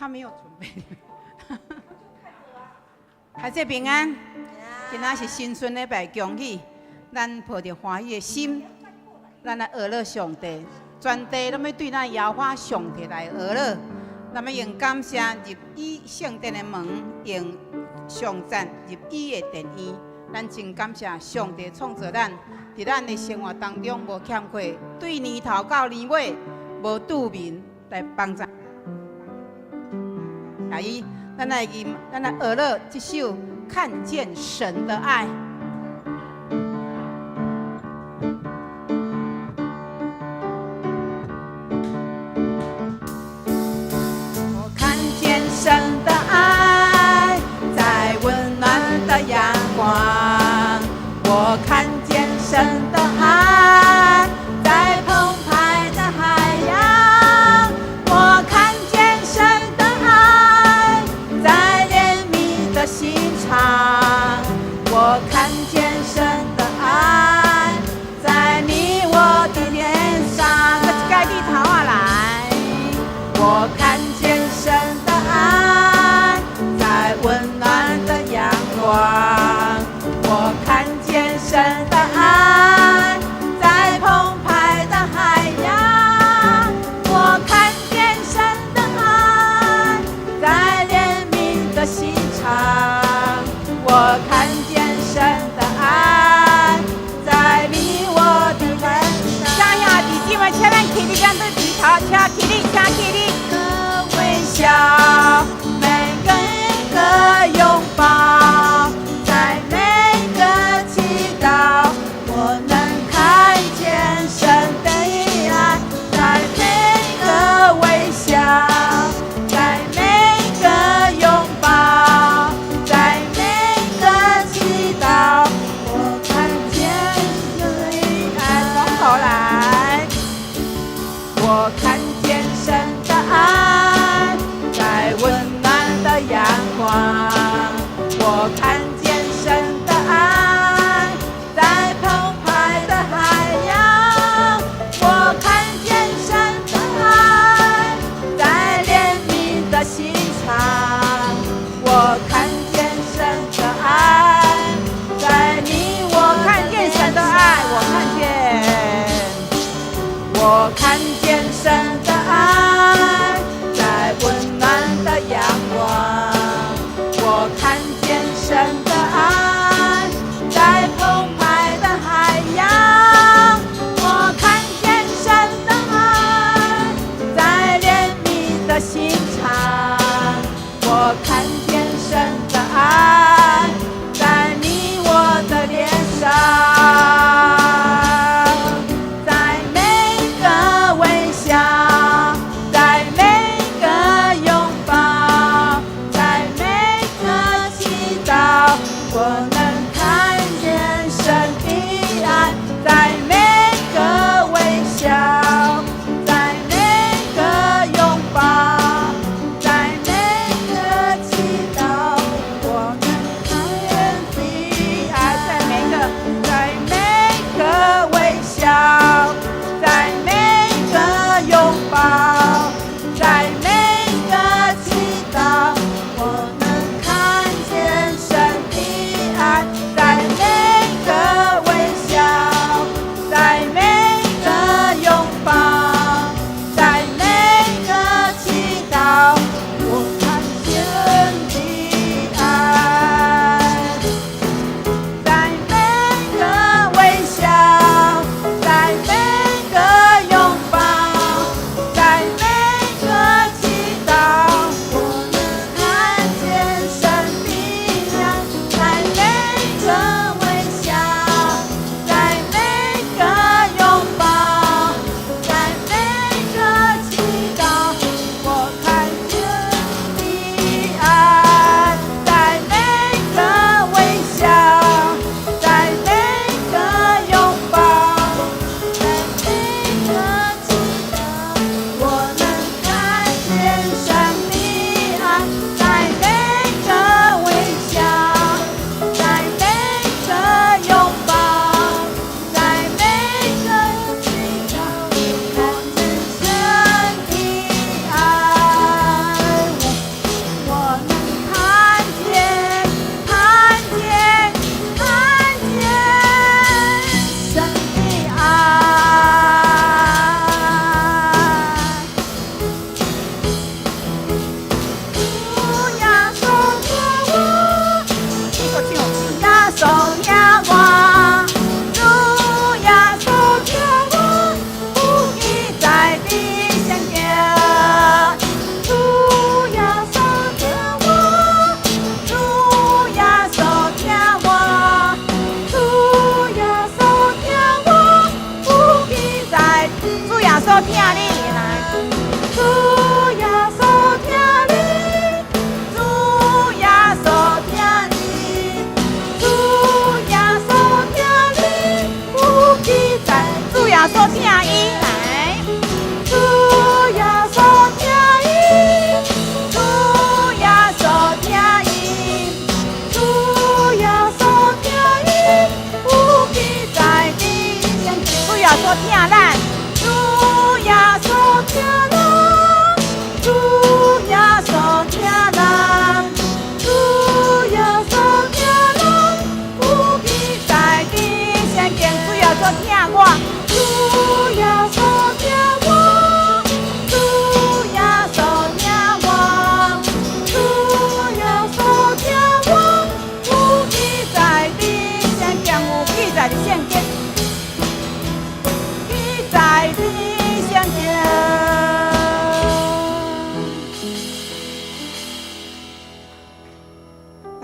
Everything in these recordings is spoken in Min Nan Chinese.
他沒有準備。孩子平安，今仔是新春禮拜，恭喜咱抱著歡喜的心，咱來學樂上帝，全地攏欲對咱耶和華上帝來學樂。咱欲用感謝入伊聖殿的門，用頌讚入伊的殿院。咱真感謝上帝創造咱，佇咱的生活當中無欠缺，對年頭到年尾無拄面來幫助。阿姨，咱來吟，咱來學樂這首《看見神的愛》。我看見神的愛在溫暖的陽光，我看見神的愛在澎湃的海洋，我看見神的愛在憐憫的心腸，我看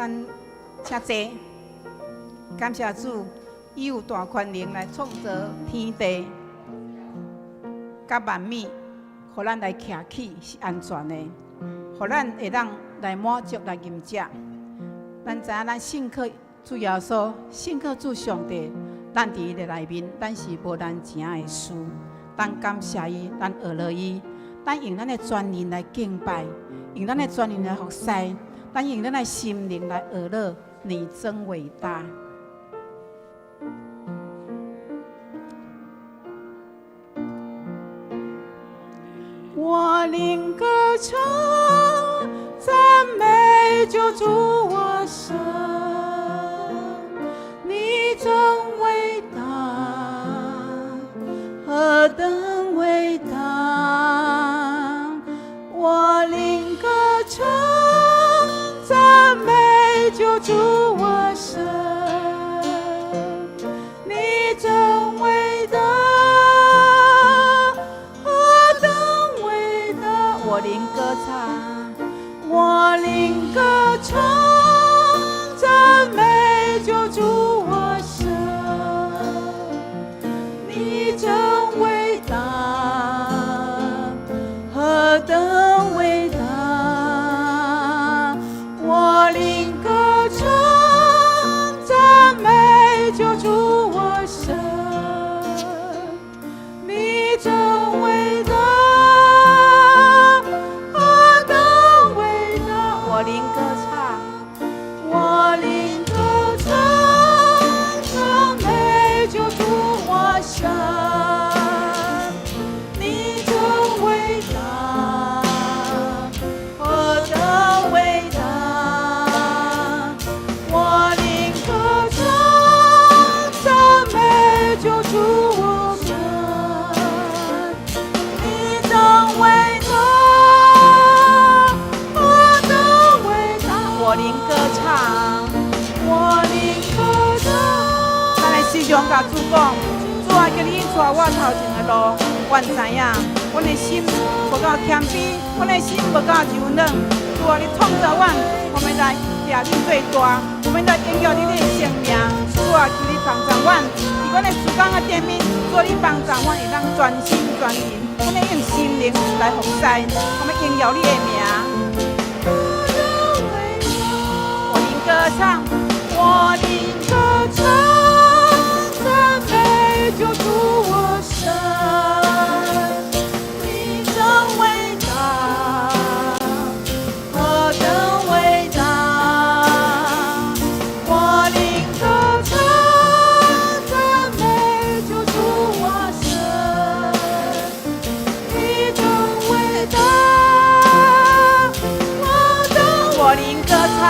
咱請坐。感謝主，伊有大權能來創造天地，佮萬物，予咱來徛起是安全的，予咱會當來滿足來飲食。咱知影咱信靠主耶穌，信靠主上帝，咱佇伊的內面，咱是無難成的事。咱感謝伊，咱學了伊，咱用咱的全靈來敬拜，用咱的全靈來服侍，咱用咱的心靈來學了，你真偉大。我靈歌唱，讚美救主我神，你真偉大，何等偉大！我靈歌唱，讚美救主我神，你真偉大，何等偉大！我靈歌唱，我靈歌唱，讚美救主我神，你真偉大，何等偉大！我靈歌唱，讚美救主我神，你真偉大，何等偉大！我靈歌唱，我靈歌唱，讚美救主我神，你真偉大，何等偉大！我靈歌唱，讚美救主我神，你真偉大，何等偉大！我靈歌唱，我靈歌唱。咱來時常共主講，主啊，求你帶我頭前的路，阮知影，阮的心無夠謙卑，阮的心無夠柔軟。主啊，你創造阮，我們來掠你最大，我們來榮耀你的聖名。主啊，求你幫助阮，佇阮的事工的頂面，主啊，你幫助阮會當全心全意，阮會用心靈來服侍，我們榮耀你的名。我靈歌唱，我靈歌唱，讚美救主我神，你真偉大，何等偉大！我靈歌唱，讚美救主我神，你真偉大，何等我靈歌唱，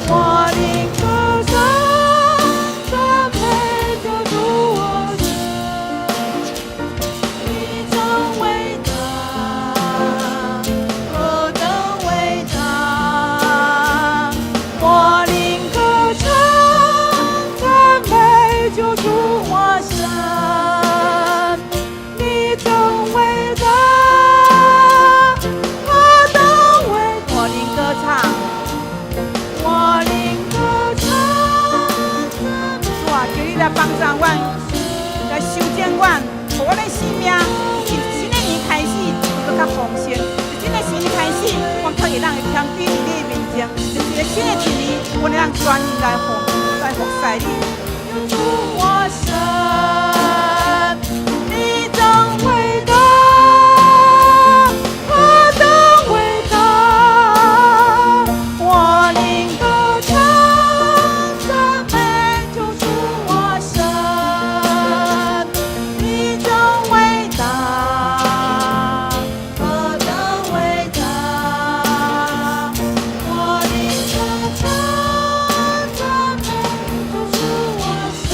我靈歌唱，讚美救主我神，你真偉大，何等偉大！我靈歌唱，讚美救主我神，你真偉大，何等偉大！我靈歌唱，我靈歌唱，主啊，求你來幫助阮，來修正阮，予阮的生命從新的年開始，閣較豐盛。從新的新年開始，阮較會當會謙卑佇你的面前。從一個新的一年，阮會當全心來服侍你。救主我神，你真偉大，何等偉大！我靈歌唱，讚美救主我神，你真偉大，何等偉大！我靈歌唱，讚美救主我神。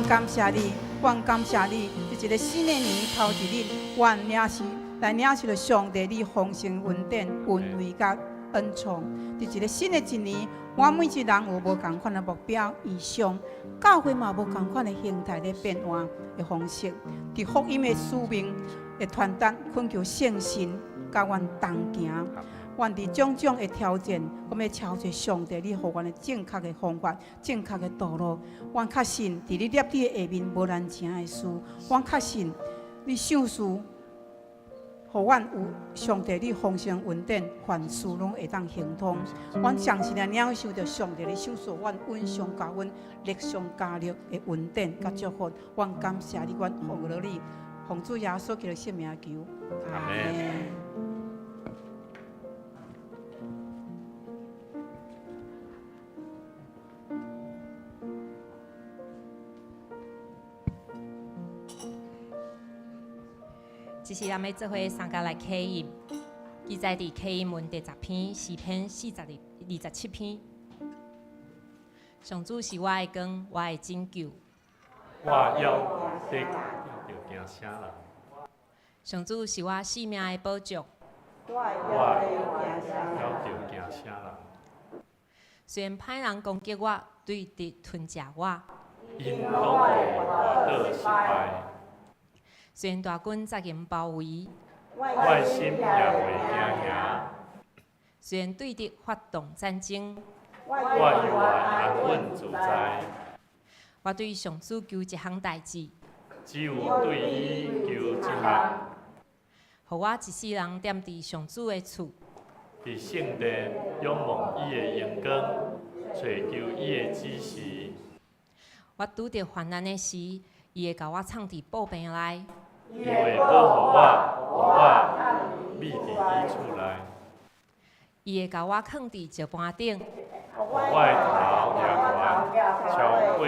感謝你，阮感謝你，佇一个新的年頭一日，阮領受來領受著上帝你豐盛恩典、恩惠佮恩寵。佇一个新的一年，阮每一人有無仝款的目標、異象，教會嘛無仝款的形態咧變換的方式。佇福音的使命的傳達，懇求聖神佮阮同行。阮佇種種的挑戰，阮欲朝著上帝，你予阮的正確的方法、正確的道路。阮確信，佇你攝的下面無難成的事。阮確信，你賞賜，予阮有上帝你豐盛恩典，凡事攏會當亨通。阮相信來領受著上帝你賞賜阮恩上加恩、力上加力的恩典佮祝福。阮感謝你，阮奉了你，奉主耶穌基督聖名求，阿門。這是咱欲做伙相共來啟印，記載佇啟印文第十篇詩篇四十二二十七篇。上主是我的光，我的拯救。我猶得著驚啥人？上主是我性命的保障。我猶著驚啥人？雖然歹人攻擊我，對敵吞食我，𪜶攏會跌倒失敗。雖然大軍扎營包圍，我的心也袂驚嚇。雖然對敵發動戰爭，我猶原安穩自在。我對上主求一項代誌，只有對伊求一項，予我一世人踮佇上主的厝，佇聖殿仰望伊的榮光，揣求伊的指示。我拄著患難的時，伊會共我藏佇寶棚內。伊會保護我，予我覕佇伊厝內。伊會共我囥佇石盤頂，予我的頭舉懸，超過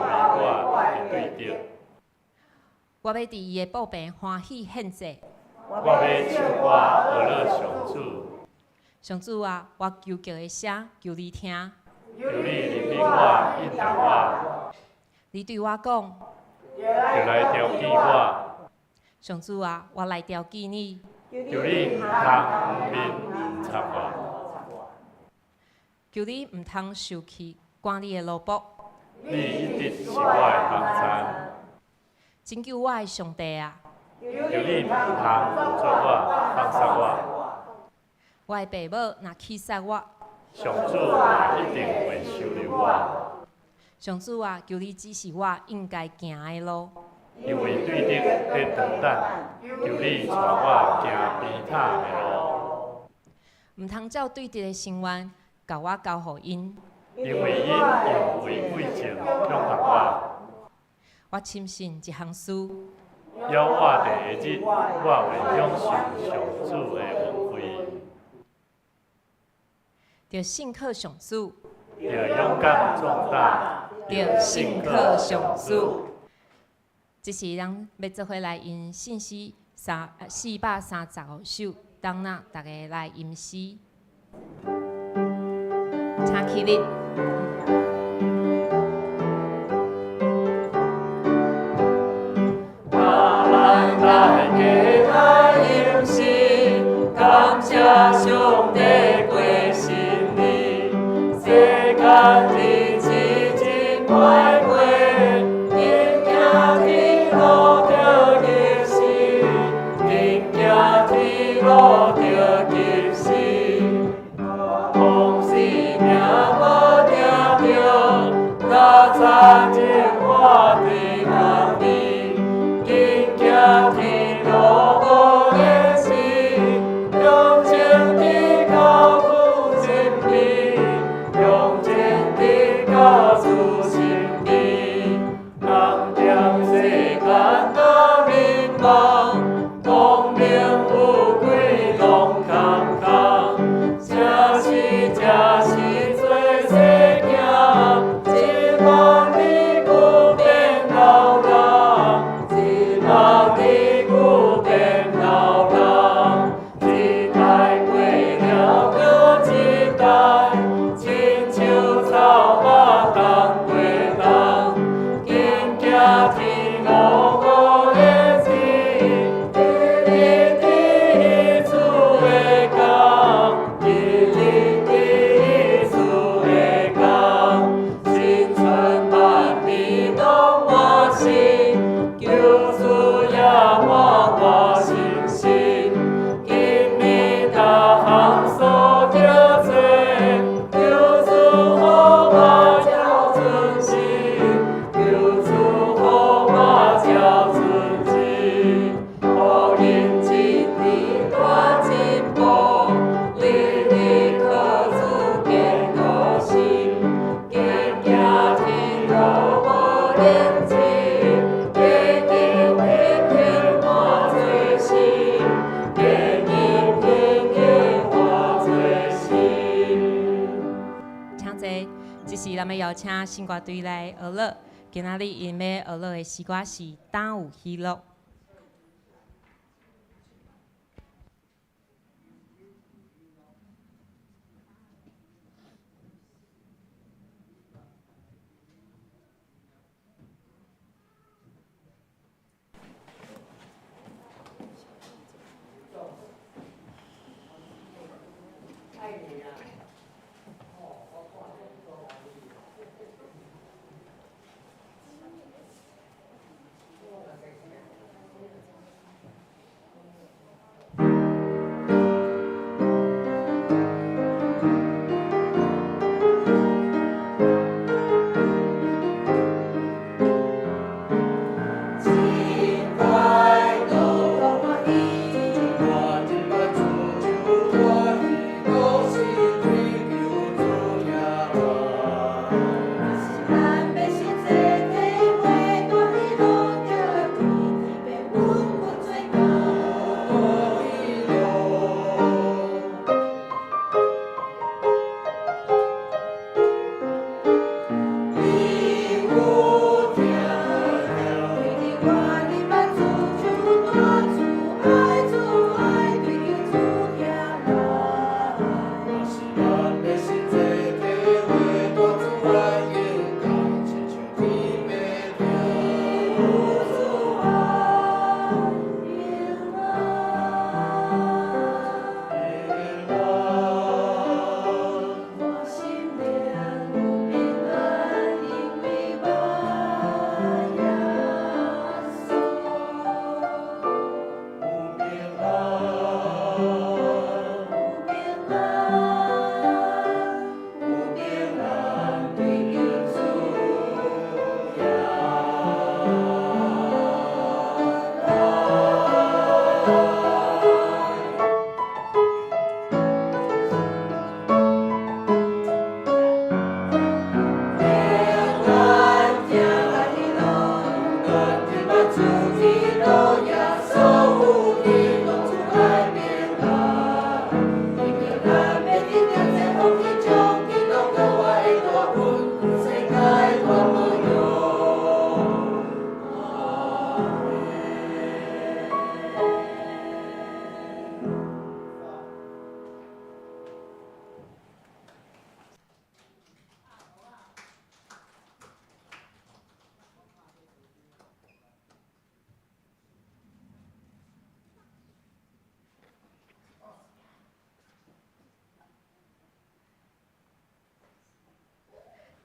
包圍我的對敵。我欲佇伊的寶棚歡喜獻祭。我欲唱歌呵咾上主。上主啊，我求告的聲，求你聽。求你憐憫我，應答我。你對我講，著來調記我。上主啊，我來調記你。求你毋通掩面毋插我。求你毋通受氣，趕你的奴僕。你一直是我的幫贊。拯救我的上帝啊！求你毋通拒絕我，放殺我。我的爸母若棄殺我，上主嘛一定會收留我。上主啊，求你指示我應該行的路。因為對敵佇等等，求你帶我行平坦的路。毋通照對敵的心願，共我交予𪜶。因為𪜶用違規情恐嚇我。我深信這項事。猶活的日，我會享受上主的恩惠。著信靠上主。著勇敢壯膽。著信靠上主。這是咱欲做伙來吟信詩三435首，當那逐家來吟詩，請起立。咱大家來吟詩，感謝上帝過新年，世間日子真歹過，緊行天路著激時，緊行天路著激時，風勢命無定著，若殘日我佇旁邊，緊行天路無練習，用情得到主身邊，用情得到主身邊。人踮世間若迷茫，光明有鬼攏空空。咱欲邀請聖歌隊來學樂。今仔日𪜶欲學樂的詩歌是《當有喜樂》。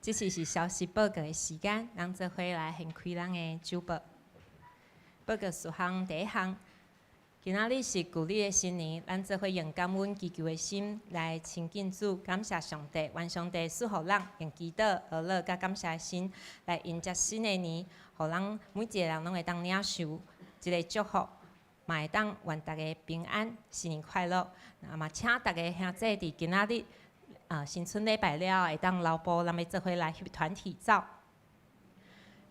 這時是消息報告的時間，咱做伙來掀開咱的主報。報告事項第一項，今仔日是舊曆的新年，咱做伙用感恩祈求的心來親近主，感謝上帝，願上帝賜予咱用祈禱、學樂佮感謝的心來迎接新的年，予咱每一个人攏會當領受這个祝福，嘛會當願大家平安、新年快樂。啊嘛，請逐家兄弟佇今仔日。新春禮拜了後，會當留步，咱欲做伙來翕團體照。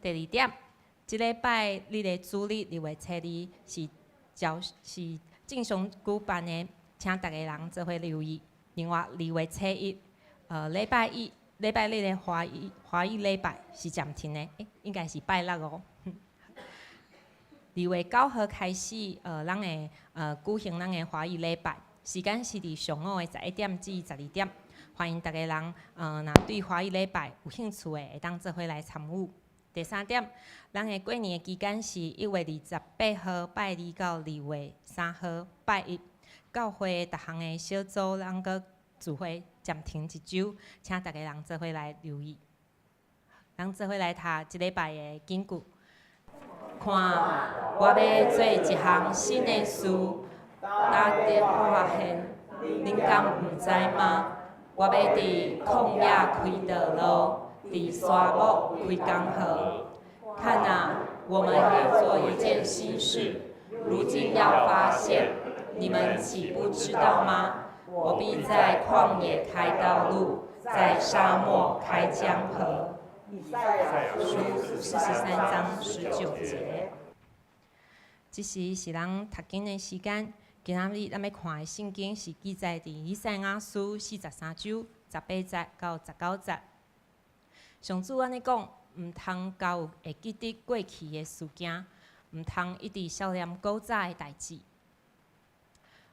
第二點，這禮拜日的主日2月初2是朝是正常舉辦的，請逐家人做伙留意。另外，2月初1，禮拜一、禮拜日的華語禮拜是暫停的，應該是拜六哦。2月9號開始，咱會舉行咱的華語禮拜，時間是佇上午的11點至12點。歡迎逐家人，若對華語禮拜有興趣的，會當做伙來參與。第三點，咱的過年的期間是1月28號拜二到2月3號拜一，教會逐項的小組，咱閣聚會暫停一週，請逐家人做伙來留意。咱做伙來讀這禮拜的金句。看，我欲做一項新的事，大家發現，恁敢毋知嗎？我欲佇曠野開道路，佇沙漠開江河。看哪，我們要做一件新事，如今要發現，你們豈不知道嗎？我必在曠野開道路，在沙漠開江河。以賽亞書43章19節。這時是咱讀經的時間。今仔日咱欲看的聖經是記載佇以賽亞書43章18節到19節。上主按呢講，毋通交會記得過去的事件，毋通一直想念古早的代誌。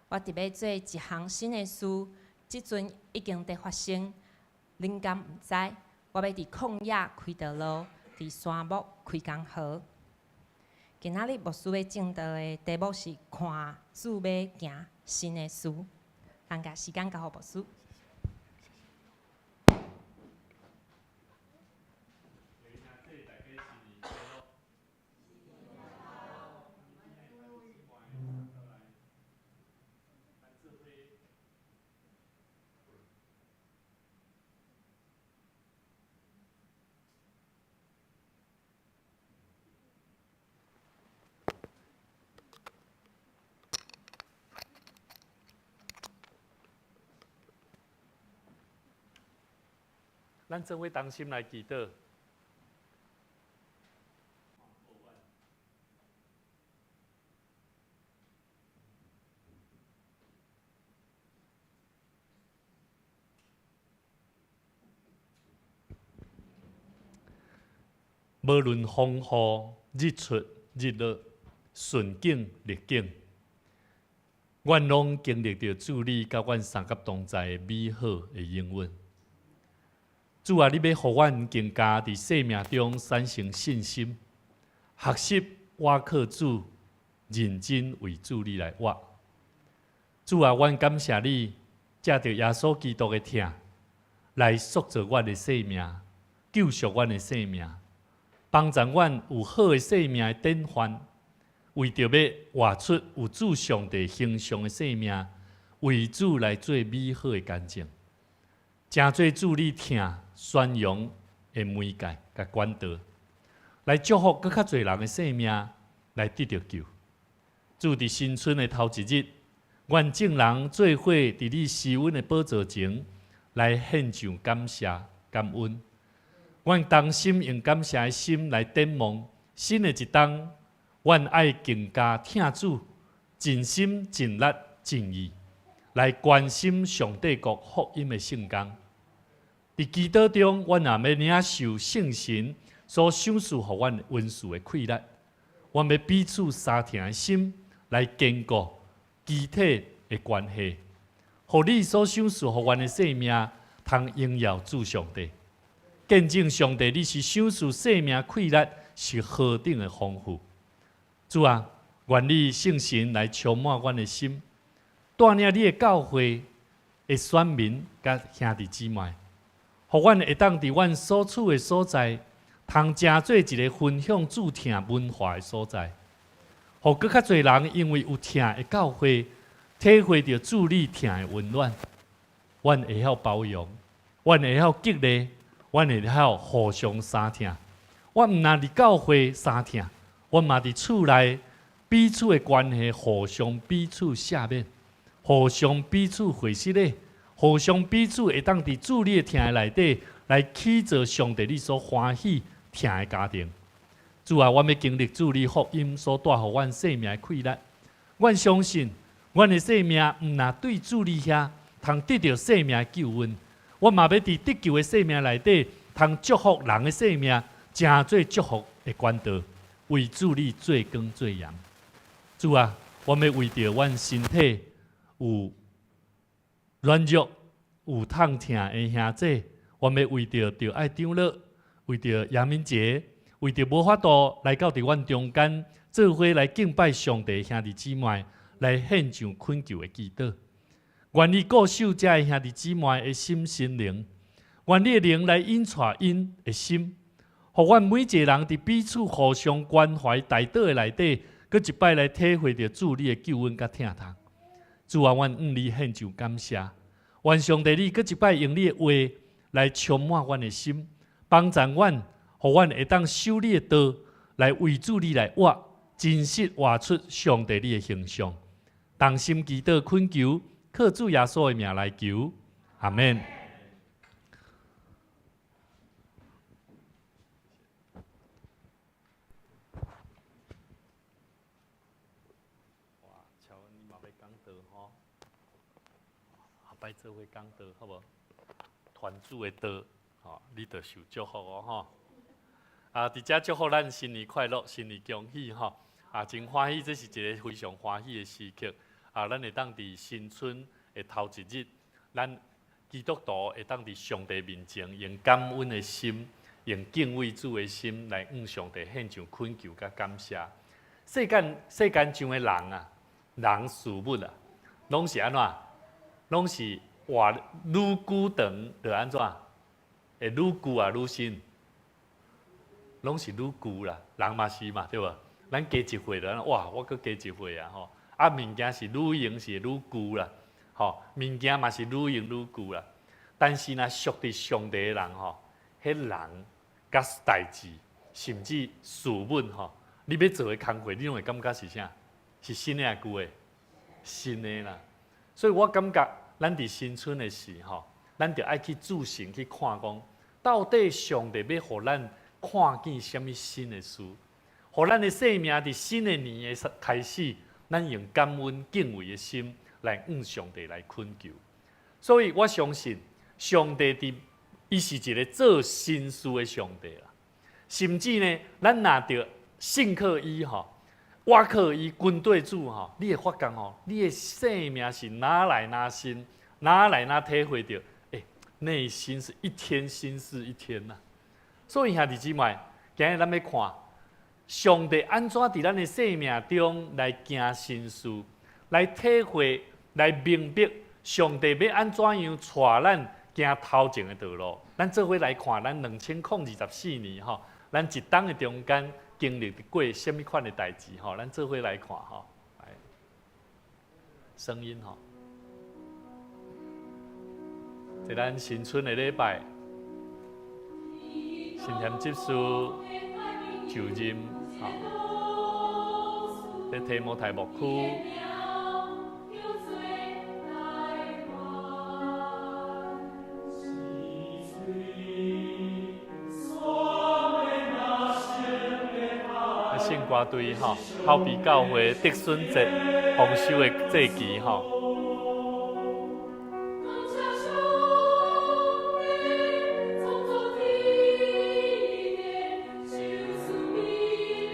我特欲做一項新的事，這陣已經佇發生，恁敢毋知？我欲佇曠野開道路，佇沙漠開江河。今仔日牧師欲證道的題目是看主欲行新的事。咱共時間交予牧師。咱做伙同心來祈禱。無論風雨、日出日落、順境逆境，阮攏經歷著主你佮阮相佮同在的美好的應允。主啊，你欲予阮更加佇生命中產生信心，學習倚靠主，認真為主你來活。主啊，阮感謝你，藉著耶穌基督的疼，來塑造阮的生命，救贖阮的生命，幫助阮有好的生命的典範，為著欲活出有主上帝形象的生命，為主來做美好的見證。成做主你疼宣揚的媒介佮管道，來祝福閣較濟人的生命來得著救。主佇新春的頭一日，阮眾人做伙佇你施恩的寶座前來獻上感謝感恩。阮同心用感謝的心來展望新的一冬，阮愛更加疼主，盡心盡力盡意來關心上帝國福音的聖工。佇祈禱中，阮也欲領受聖神所賞賜予阮恩賜的氣力，阮欲彼此相疼的心來堅固肢體的關係，予你所賞賜予阮的生命，通榮耀主上帝。見證上帝，你是賞賜生命氣力是何等的豐富。主啊，願你聖神來充滿阮的心，帶領你的教會的選民佮兄弟姊妹，予阮會當佇阮所處的所在，通成做一个分享主疼文化的所在，予閣較濟人因為有疼的教會，體會著主你疼的溫暖。阮會曉包容，阮會曉激勵，阮會曉互相相疼。阮毋但佇教會相疼，阮嘛佇厝內彼此的關係互相彼此赦免，互相彼此回失禮，互相彼此會當佇主你的疼的內底來起造上帝你所歡喜疼的家庭。主啊，阮欲經歷主你福音所帶予阮生命的氣力。阮相信，阮的生命毋但對主你遐通得著生命的救恩，阮嘛欲佇得救的生命內底，通祝福人的生命，成做祝福的管道，為主你做光做鹽。主啊，阮欲為著阮身體有軟弱、有痛疼的兄姊，阮欲為著著愛長老，為著楊明傑，為著無法度來到佇阮中間做伙來敬拜上帝兄弟姊妹，來獻上懇求的祈禱。願你顧守這个兄弟姊妹的心身靈，願你的靈來引帶𪜶的心，予阮每一个人佇彼此互相關懷、代禱的內底，閣一擺來體會著主你的救恩佮疼痛。主啊，阮向你獻上感謝，願上帝你閣一擺用你的話來充滿阮的心，幫助阮，予阮會當守你的道，來為主你來活，真實活出上帝你的形象。同心祈禱懇求，靠主耶穌的名來求，阿們。哇，喬恩，你嘛欲講道吼？後擺做伙講道好無？團主的道，吼，你著受祝福哦吼。啊，佇遮祝福咱新年快樂，新年恭喜吼！啊，真歡喜，這是一個非常歡喜的時刻。啊，咱會當佇新春的頭一日，咱基督徒會當佇上帝面前，用感恩的心，用敬畏主的心來向上帝獻上懇求佮感謝。世間上的人啊，人事物啊，攏是按怎？攏是活愈久長就按怎？會愈舊啊，愈新。攏是愈舊啦，人嘛是嘛，對無？咱加一歲就哇，我閣加一歲啊吼！啊，物件是愈用是愈舊啦，吼，物件嘛是愈用愈舊啦。但是若屬佇上帝的人吼，彼人佮代誌，甚至事物吼，你欲做的工課，你攏會感覺是啥？是新的抑舊的？新的啦。所以我感覺，咱佇新春的時吼，咱著愛去注神去看講，到底上帝欲予咱看見啥物新的事，予咱的生命佇新的年的開始，咱用感恩敬畏的心來向上帝來懇求。所以我相信，上帝佇伊是一個做新事的上帝啦。甚至呢，咱若著信靠伊吼，倚靠伊跟綴主吼，你會發覺吼，你的生命是愈來愈新，愈來愈體會著，欸，內心是一天新似一天吶。所以兄弟姊妹，今日咱欲看上帝按怎佇咱的生命中來行新事，來體會、來明白上帝欲按怎樣帶咱行頭前的道路。咱做伙來看，咱2024年吼，咱一冬的中間經歷過啥物款的代誌吼？咱做伙來看吼，來，聲音吼，這咱新春的禮拜。新添執事就任，吼，佇提摩太牧區。聖歌隊吼，口鼻教會竹筍節豐收的祭旗吼。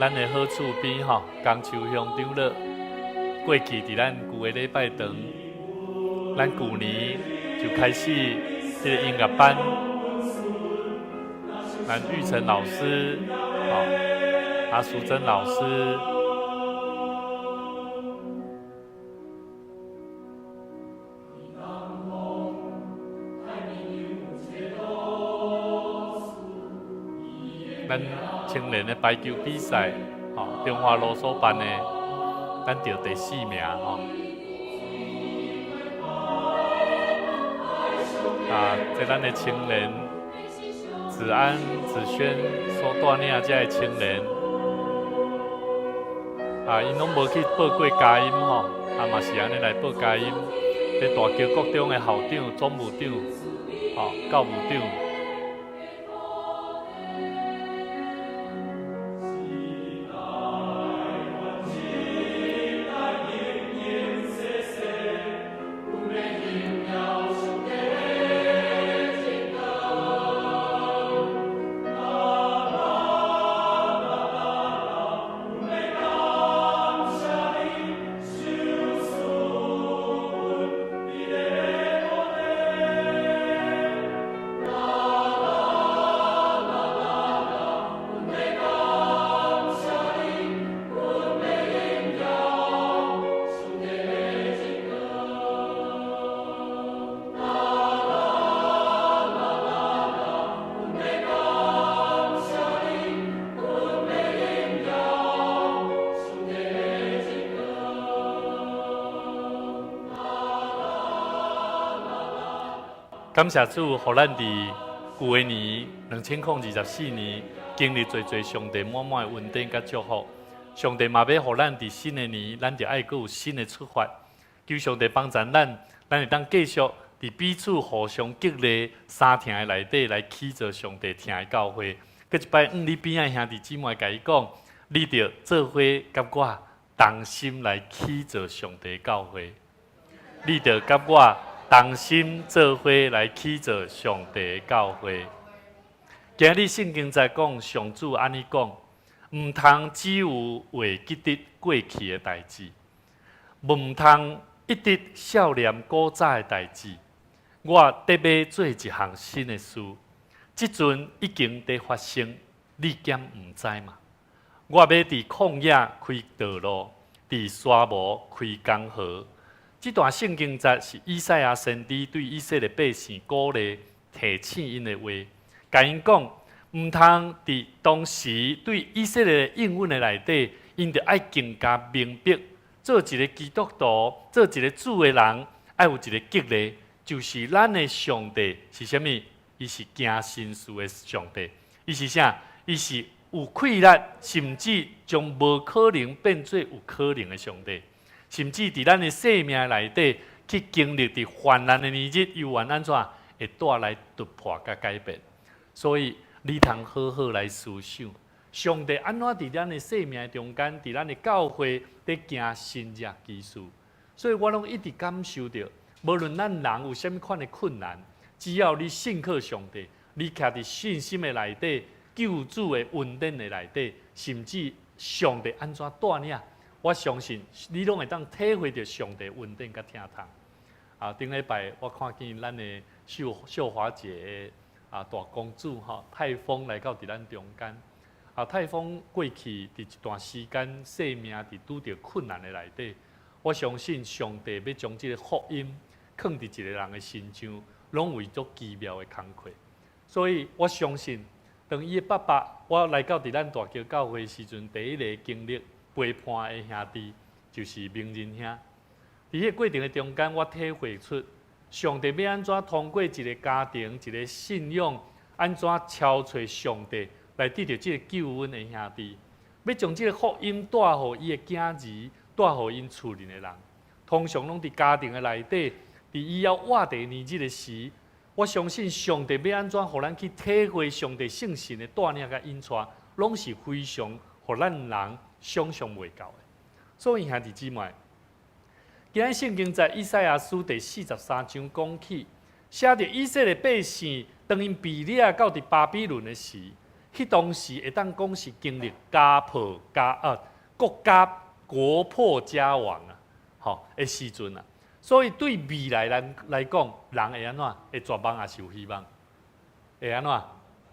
咱的好厝邊吼，江秋鄉長老過去佇咱舊的禮拜堂，咱舊年就開始這個音樂班，咱玉成老師，吼，阿淑珍老師。咱青年的排球比賽，吼，中華路所辦的，咱得第四名，吼。啊，這咱的青年子安、子軒所帶領這个青年，啊，𪜶攏無去報過佳音吼，啊嘛是按呢來報佳音。佇大橋國中的校長、總務長、吼教務長。感謝主，予咱佇舊的年2024年經歷濟濟上帝滿滿的恩典佮祝福。上帝嘛欲予咱佇新的年，咱就愛閣有新的出發。求上帝幫助咱，咱會當繼續佇彼此互相激勵三廳的內底來起造上帝疼的教會。閣一擺，向你邊仔兄弟姊妹共伊講，你著做伙佮我同心來起造上帝教會。你著佮我同心做伙來起造上帝的教會。今日聖經在講，上主按呢講，毋通只有會記得過去的代誌，毋通一直數念古早的代誌。我得欲做一項新的事，這陣已經佇發生，你敢毋知嗎？我欲佇曠野開道路，佇沙漠開江河。這段聖經節是以賽亞先知對以色列百姓鼓勵提醒𪜶的話，共𪜶講，毋通佇當時對以色列的應允的內底，𪜶著愛更加明白，做一个基督徒，做一个主的人，愛有一个激勵，就是咱的上帝是啥物？伊是行神事的上帝，伊是啥？伊是有氣力，甚至將無可能變做有可能的上帝，甚至佇咱的生命內底去經歷佇患難的年日，猶原按怎會帶來突破佮改變。所以你通好好來思想，上帝按怎佇咱的生命中間，佇咱的教會佇行神蹟奇事。所以我攏一直感受著，無論咱人有啥物款的困難，只要你信靠上帝，你徛佇信心的內底，救主的恩典的內底，甚至上帝按怎帶領，我相信你攏會當體會著上帝恩典佮疼痛。啊，頂禮拜我看見咱的秀秀華姐的啊大公主吼，泰豐來到佇咱中間。啊，泰豐過去佇一段時間生命佇拄著困難的內底，我相信上帝欲將這个福音囥佇一个人的身上，攏為足奇妙的工課。所以我相信，當伊的爸爸我來到佇咱大橋教會時陣，第一个經歷陪伴的兄弟就是明仁兄。佇彼个過程的中間，我體會出上帝欲按怎通過一个家庭、一个信仰，按怎超揣上帝來得著這个救恩的兄弟，欲將這个福音帶予伊的囝兒，帶予𪜶厝裡的人。通常攏佇家庭的內底，佇伊猶活佇年日的時，我相信上帝欲按怎予咱去體會上帝聖神的帶領佮引帶，攏是非常予咱人想象袂到的。所以兄弟姊妹，今日聖經在以賽亞書第四十三章講起，寫著以色列百姓當𪜶被掠到佇巴比倫的時，彼當時會當講是經歷家破家啊，國家國破家亡啊，吼的時陣啊。所以對未來人來講，人會按怎？會絕望抑是有希望？會按怎？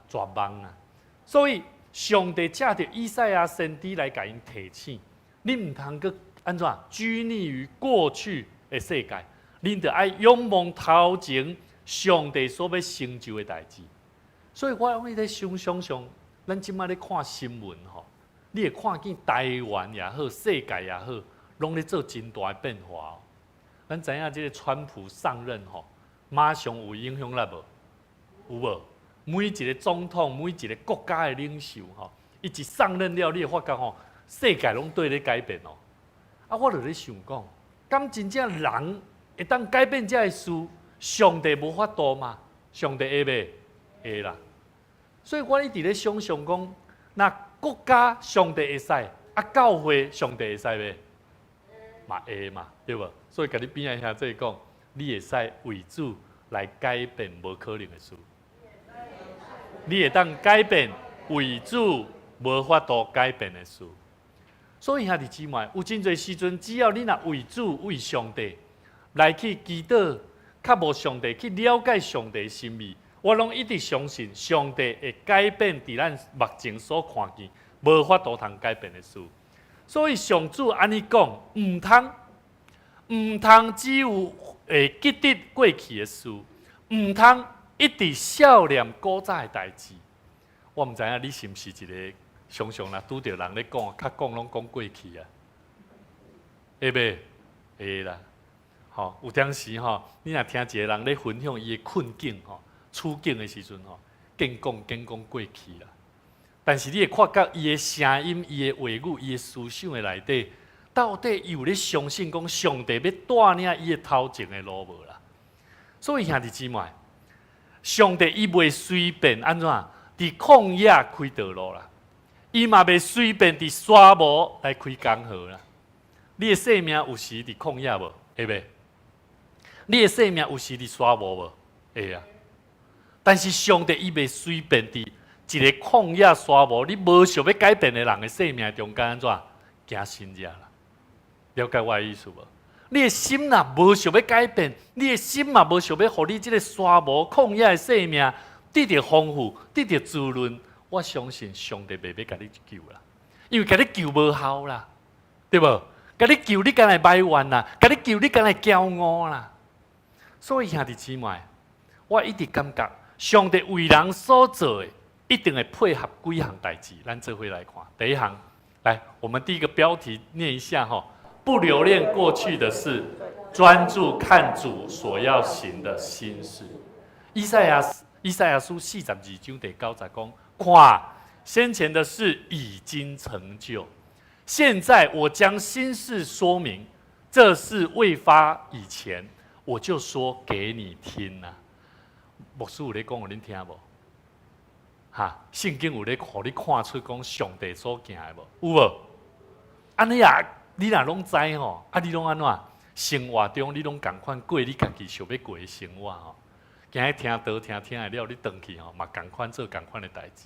絕望啊！所以上帝藉著以賽亞先知來共𪜶提醒：你毋通閣按怎拘泥於過去的世界，恁著愛仰望頭前上帝所欲成就的代誌。所以我攏咧想想象，咱這擺咧看新聞吼，你會看見台灣也好，世界也好，攏咧做真大的變化哦。咱知影這个川普上任吼，馬上有影響力無？有無？每一个總統，每一个國家的領袖吼，伊一上任了，你會發覺吼，世界攏綴咧改變哦。啊，我就咧想講，敢真正人會當改變這个事，上帝無法度嗎？上帝會袂？會啦。所以我一直咧想象講，若國家上帝會使，啊教會上帝會使袂？嘛會嘛，對無？所以共你邊仔兄弟講，你會使為主來改變無可能的事。你會當改變為主無法度改變的事。所以兄弟姊妹，有真濟時陣，只要你若為主為上帝來去祈禱，渴慕上帝去了解上帝的心意，我攏一直相信上帝會改變佇咱目前所看見無法度通改變的事。所以上主按呢講，毋通毋通只有會記得過去的事，毋通一直數念古早的代誌。我毋知影你是毋是一个常常若拄著人咧講，較講攏講過去啊，會袂？會啦。吼，有當時吼，你若聽一个人咧分享伊的困境吼、處境的時陣吼，見講見講過去啦。但是你會發覺伊的聲音、伊的話語、伊的思想的內底，到底伊有咧相信講上帝欲帶領伊的頭前的路無啦？所以兄弟姊妹，上帝伊袂隨便按怎佇曠野開道路啦，伊嘛袂隨便佇沙漠來開江河啦。你的生命有時佇曠野無？會袂？你的生命有時佇沙漠無？會啊。但是上帝伊袂隨便佇一个曠野沙漠，你無想欲改變的人的生命中間按怎行神跡啦？了解我的意思無？你的心若無想欲改變，你的心嘛無想欲予你這个沙漠曠野的生命得著豐富、得著滋潤，我相信上帝袂欲共你救啦，因為共你救無效啦，對無？共你救你敢會埋怨啦，共你救你敢會驕傲啦。所以兄弟姊妹，我一直感覺上帝為人所做的，一定會配合幾項代誌。咱做伙來看，第一項，來，我們第一個標題念一下吼。不留戀過去的事，專注看主所要行的新事。以賽亞書42章第9節講：看，先前的事已經成就，現在我將新事說明。這事未發以前，我就說給你聽啦。牧師有咧講，予恁聽無？哈，聖經有咧予你看出講上帝所行的無？有無？按呢啊？你若攏知吼，啊，你攏按怎？生活中你攏仝款過你家己想欲過的生活吼。今日聽道聽聽會了，你轉去吼嘛仝款做仝款的代誌。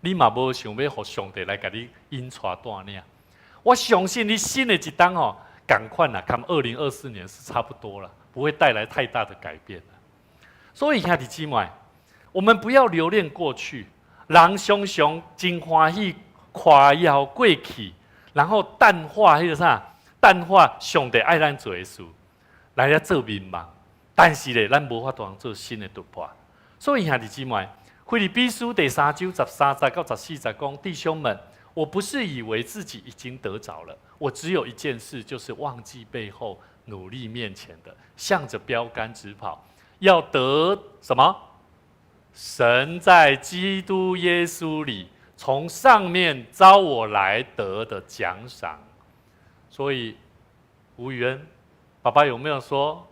你嘛無想欲予上帝來共你引帶帶領。我相信你新的一冬吼，仝款啊，佮2024年是差不多了，不會帶來太大的改變。所以兄弟姊妹，我們不要留戀過去，人常常真歡喜誇耀過去。然後淡化彼个啥？淡化上帝愛咱做的事，來咧做眠夢。但是咧，咱無法度做新的突破。所以兄弟姊妹，腓立比書第3章13節到14節講：弟兄們，我不是以為自己已經得着了，我只有一件事，就是忘記背後，努力面前的，向着標杆直跑，要得什麼？神在基督耶穌裡從上面召我來得的獎賞。所以吳宇恩爸爸有沒有說，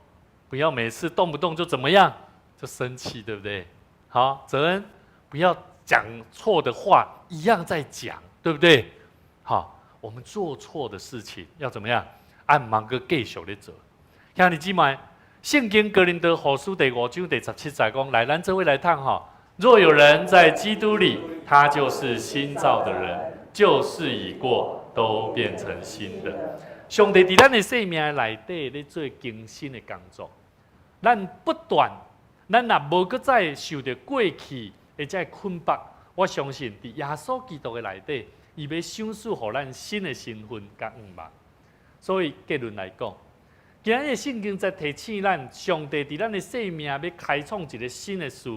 不要每次動不動就怎麼樣就生氣，對不對？好，澤恩不要講錯的話，一樣在講，對不對？好，我們做錯的事情要怎麼樣？按忙個繼續咧做。兄弟姊妹，聖經哥林多後書第5章第17節講，來，咱做伙來讀吼。若有人在基督裡，他就是新造的人，舊事已過，都變成新的。上帝佇咱的生命內底咧做更新的工作，咱不斷，咱若無閣再受著過去的這捆綁，我相信佇耶穌基督的內底，伊欲賞賜予咱新的身份佮向望。所以結論來講，今日聖經在提醒咱，上帝佇咱的生命欲開創一个新的事，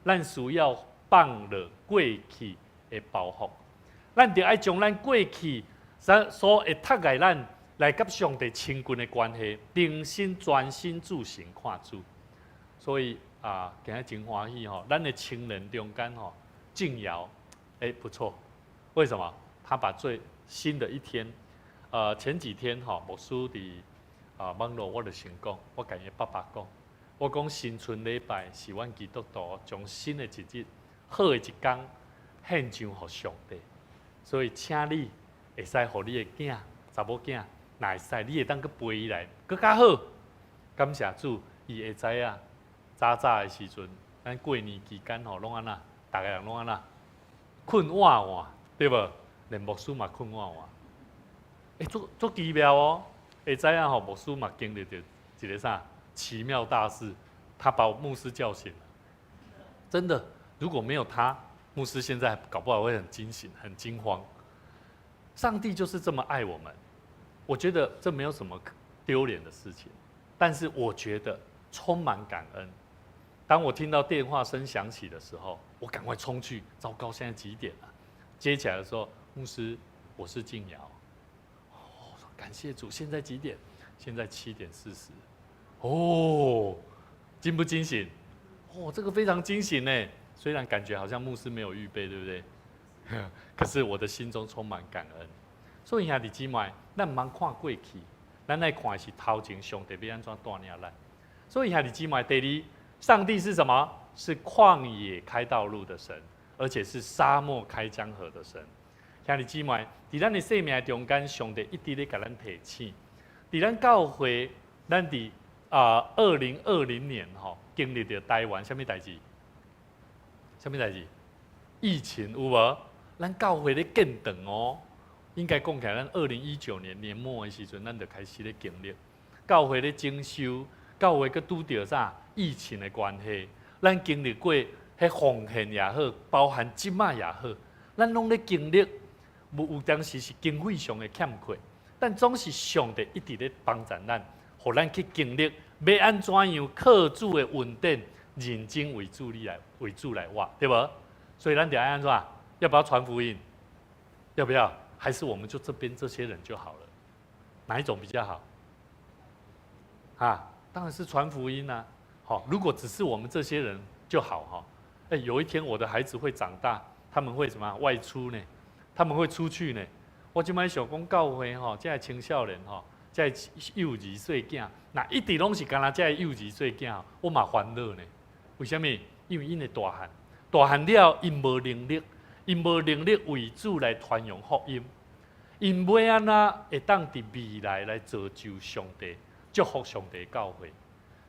咱需要放落過去的包袱，咱著愛將咱過去所會窒礙咱來佮上帝親近的關係，重新專心注神看主。所以啊，今日真歡喜吼，咱的青年中間吼，靜瑤，欸，不錯。為什麼？他把最新的一天，前幾天吼，牧師佇啊網路，我就先講，我共伊爸爸講，我講新春禮拜是阮基督徒將新的一日、好的一工獻上予上帝。所以，請你會使予你的囝、查某囝，若會使，你會當閣陪伊來，閣較好。感謝主，伊會知影，早早的時陣，咱過年期間吼，攏按怎，逐个人攏按怎，睏晚晚，對無？連牧師嘛睏晚晚。欸，足足奇妙哦！會知影吼，牧師嘛經歷著一个啥奇妙大事，他把牧師叫醒了。真的，如果沒有他，牧師現在搞不好會很驚醒、很驚慌。上帝就是這麼愛我們，我覺得這沒有什麼丟臉的事情，但是我覺得充滿感恩。當我聽到電話聲響起的時候，我趕快衝去。糟糕，現在幾點了？接起來的時候，牧師，我是靜瑤。哦，感謝主，現在幾點？現在7點40。哦，驚不驚醒？哦，這個非常驚醒呢。雖然感覺好像牧師沒有預備，對不對？可是我的心中充滿感恩。所以兄弟姊妹，咱毋通看過去，咱愛看的是頭前上帝欲按怎帶領咱。所以兄弟姊妹，第二，上帝是什麼？是曠野開道路的神，而且是沙漠開江河的神。兄弟姊妹，佇咱的生命中間，上帝一直咧共咱提醒。佇咱教會，咱佇2020年吼，經歷著台灣啥物代誌？啥物代誌？疫情有無？咱教會咧建堂哦，應該講起來，咱2019年年末的時陣，咱就開始咧經歷教會咧整修，教會閣拄著啥疫情的關係，咱經歷過彼奉獻也好，包含這馬也好，咱攏咧經歷，有當時是經費上的欠缺，但總是上帝一直咧幫助咱，予咱去經歷，欲按怎樣靠主的恩典，認真為主來活，對無？所以咱就愛按怎？要不要傳福音？要不要？還是我們就這邊這些人就好了？哪一種比較好？啊，當然是傳福音啦。好，如果只是我們這些人就好哈。哎，有一天我的孩子會長大，他們會什麼外出呢？他們會出去呢？我這擺想講教會吼，這个青少年吼，這个幼兒細囝，若一直攏是干焦這个幼兒細囝，我嘛煩惱呢。為啥物？因為𪜶會大漢，大漢了，𪜶無能力。𪜶無能力為主來傳揚福音，𪜶欲按怎會當佇未來來造就上帝、祝福上帝教會？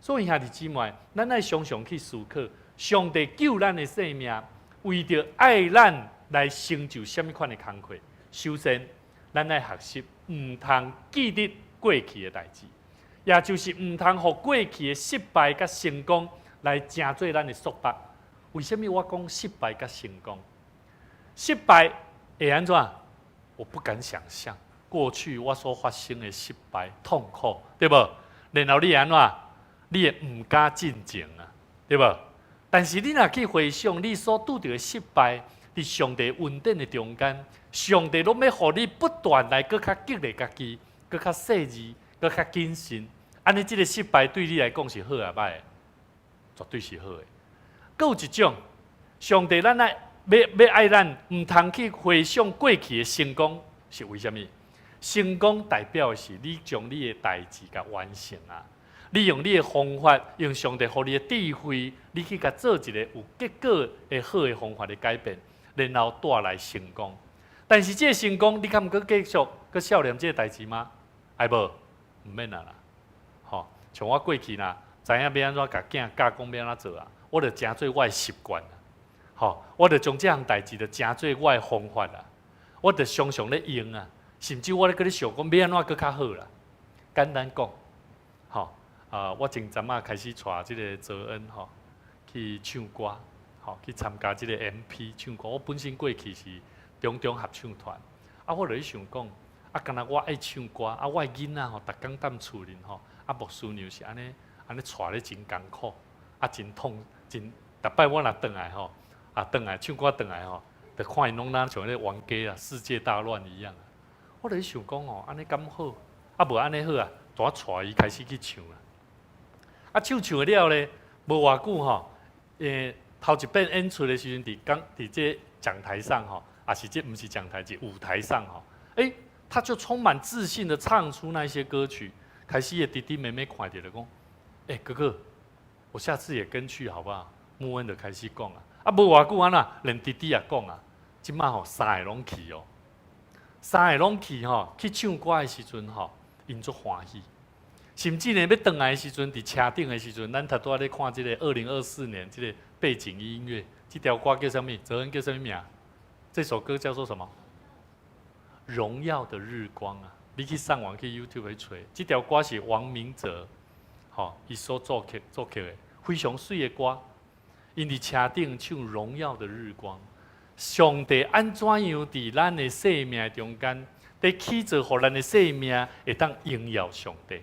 所以兄弟姊妹，咱愛常常去思考，上帝救咱的生命，為著愛咱來成就啥物款的工課？首先，咱愛學習毋通記得過去的代誌，也就是毋通予過去的失敗佮成功來成做咱的束縛。為啥物我講失敗佮成功？失敗會按怎？我不敢想象過去我所發生的失敗、痛苦，對無？然後你會按怎？你會毋敢進前啊，對無？但是你若去回想你所拄著的失敗，佇上帝恩典的中間，上帝攏欲予你不斷來閣較激勵家己，閣較細膩，閣較謹慎。按呢，這个失敗對你來講是好抑歹？絕對是好的。閣有一種，上帝咱愛欲愛咱，毋通去回想過去的成功，是為啥物？成功代表的是你將你的代誌共完成啊！你用你的方法，用上帝予你的智慧，你去共做一个有結果的好的方法的改變，然後帶來成功。但是這个成功，你敢閣繼續閣數念這个代誌嗎？愛無？毋免啊啦！吼，像我過去若知影欲按怎共囝教講欲按怎做啊，我就成做我的習慣啊。吼，我就將這項代誌就成做我的方法啊，我就常常咧用啊，甚至我咧閣咧想講欲按怎閣較好啦。簡單講，吼啊，我前陣仔開始帶這个澤恩吼去唱歌，吼去參加這个 MP 唱歌。我本身過去是中中合唱團，啊，我就咧想講，啊，敢若我愛唱歌，啊，我的囡仔吼，逐工踮厝裡吼，啊，牧師娘是按呢按呢帶咧真艱苦，啊，真痛，真，逐擺我若轉來吼。啊，轉來唱歌轉來吼，就看𪜶攏若像咧冤家啊，世界大亂一樣啊。我就咧想講吼，按呢敢好？啊，無按呢好啊，就我帶伊開始去唱啊。啊，唱唱了咧，無偌久吼，頭一遍演出的時陣，佇這講台上吼，啊是這毋是講台，是舞台上吼，欸，他就充滿自信的唱出那些歌曲。開始伊弟弟妹妹看著就講，欸，哥哥，我下次也跟去好不好？穆恩就開始講啊。啊，無偌久按怎，連弟弟也講啊，這馬吼三个攏去哦，三个攏去吼，去唱歌的時陣吼，𪜶足歡喜，甚至呢，欲轉來的時陣，佇車頂的時陣，咱拄拄仔咧看這个2024年這个背景音樂，這條歌叫啥物？澤恩叫啥物名？這首歌叫做什麼？榮耀的日光啊！你去上網去 YouTube 去揣，這條歌是王明哲，吼，伊所作曲的，非常媠的歌。𪜶佇車頂唱《榮耀的日光》，上帝按怎樣佇咱的生命中間，佇起造予咱的生命會當榮耀上帝。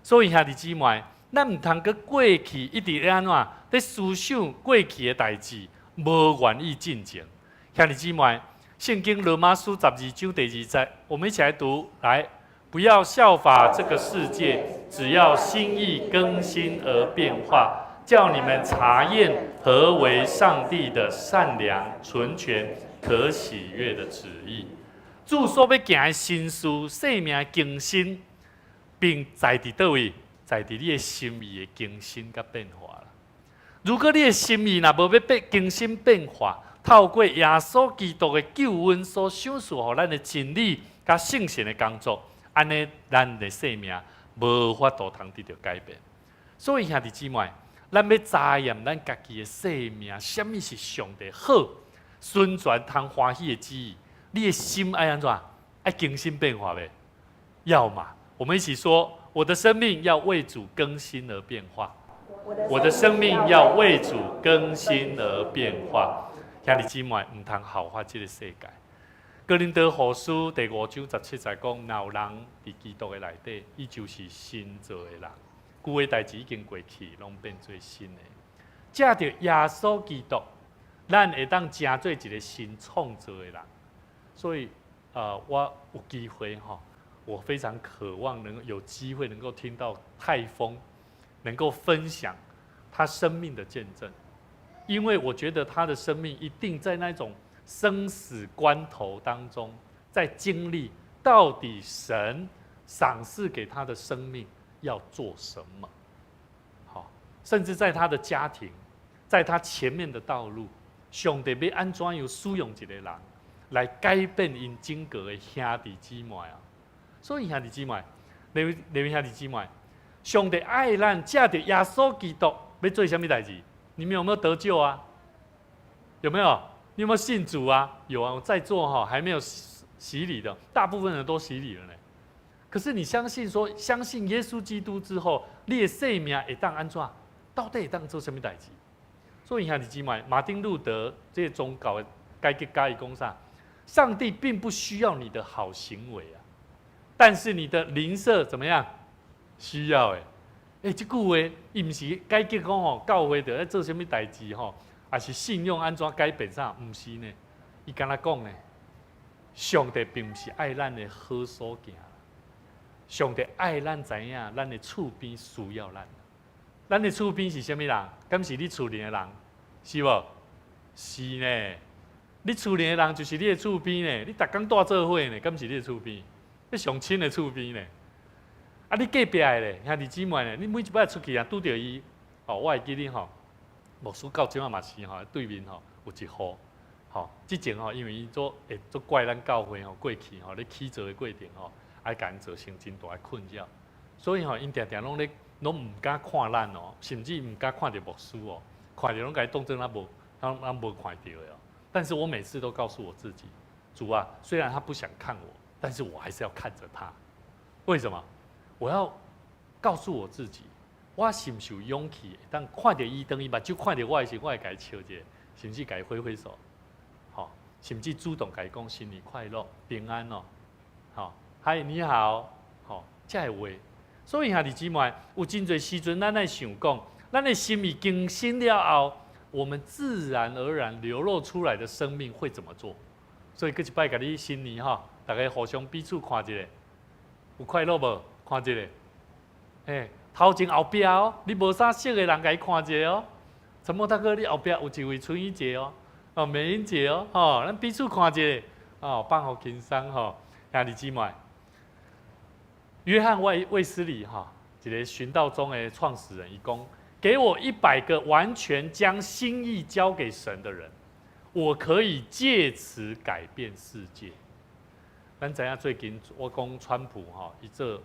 所以兄弟姊妹，咱毋通閣過去一直按怎佇思想過去的代誌，無願意進前。兄弟姊妹，聖經羅馬書12章第2節，我們一起來讀，來，不要效法這個世界，只要心意更新而變化。叫你們查驗何為上帝的善良、純全、可喜悅的旨意。主所欲行的心事、生命更新，並在佇佗位，在佇你的心意的更新佮變化啦。如果你的心意若無欲變更新變化，透過耶穌基督的救恩所賞賜予咱的真理佮聖神的工作，按呢，咱的生命無法度通得著改變。所以兄弟姊妹，咱欲查驗咱家己的生命，啥物是上帝好，順全通歡喜的旨意。你的心愛按怎？愛更新變化袂？要嘛？我們一起說：我的生命要為主更新而變化。我的生命要為主更新而變化。兄弟姊妹，毋通效法這个世界。哥林多後書第五章十七節講：若有人佇基督的內底，伊就是新造的人，舊的代誌已經過去，攏變做新的。藉著耶穌基督，咱會當成做一个新創造的人。所以，我有機會吼，我非常渴望能有機會能夠聽到泰豐能夠分享他生命的見證，因為我覺得他的生命一定在那種生死關頭當中，在經歷到底神賞賜給他的生命要做什麼，好，甚至在他的家庭，在他前面的道路，上帝欲按怎樣使用一个人來改變𪜶整個的兄弟姊妹啊。所以兄弟姊妹，你位兄弟姊妹，上帝愛咱，藉著耶穌基督欲做啥物代誌？你們有沒有得救啊？有沒有？你有沒有信主啊？有啊，我在座哈，還沒有洗禮的，大部分人都洗禮了呢。可是你相信說，相信耶穌基督之後，你的生命會當按怎？到底會當做啥物代誌？所以兄弟姊妹，馬丁路德這个宗教的改革家伊講啥？上帝並不需要你的好行為啊，但是你的鄰舍怎麼樣？需要欸。欸，這句話伊毋是改革講吼，教會著愛做啥物代誌吼，抑是信仰按怎改變啥？毋是呢，伊敢若講呢，上帝並毋是愛咱的好所行，上帝愛咱知影，咱的厝邊需要咱。咱的厝邊是啥物人？敢是你厝裡的人？是無？是呢。你厝裡的人就是你的厝邊呢。你逐工蹛做伙呢，敢是你的厝邊？你上親的厝邊呢？啊，你隔壁的咧，兄弟姊妹呢？你每一擺出去啊，拄著伊，哦，我會記得吼，牧師到這馬嘛是吼，對面吼有一戶，吼，之前吼，因為伊做會足怪咱教會吼，過去吼咧起造的過程吼，愛共𪜶造成真大的困擾，所以吼，𪜶定定攏咧，攏毋敢看咱哦，甚至毋敢看著牧師哦，看著攏共伊當做咱無，咱無看著的哦。但是我每次都告訴我自己，主啊，雖然他不想看我，但是我還是要看著他。為什麼？我要告訴我自己，我是毋是有勇氣，當看著伊，當伊目睭看著我的時，我會共伊笑一下，甚至共伊揮揮手，吼，甚至主動共伊講新年快樂、平安哦，吼，嗨，你好，吼，這个話。所以兄弟姊妹，有真濟時陣，咱愛想講，咱的心意更新了後，我們自然而然流露出來的生命會怎麼做？所以，閣一擺共你新年吼，大家互相彼此看一下，有快樂無？看一下，欸，頭前後壁哦，你無啥識的人，共伊看一下哦。陳默大哥，你後壁有一位春英姐哦，哦，美英姐哦，吼，咱彼此看一下，哦，放予輕鬆吼，兄弟姊妹。約翰衛斯理哈，一个循道宗的創始人，伊講：給我100個完全將心意交給神的人，我可以借此改變世界。咱知影最近我講川普吼，伊做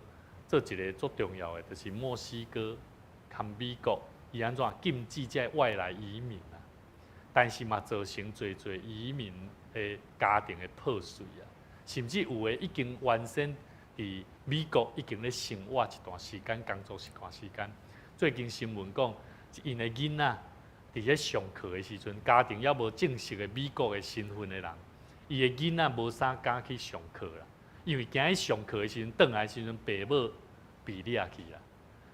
一个足重要的，就是墨西哥佮美國，伊按怎禁止這外來移民啊？但是嘛，造成濟濟移民的家庭的破碎啊，甚至有的已經原先佇美國已經咧生活一段時間，工作一段時間。最近新聞講，𪜶的囡仔佇咧上課的時陣，家庭猶無正式的美國的身份的人，伊的囡仔無啥敢去上課啦，因為驚伊上課的時陣，轉來的時陣，爸母被掠去啦。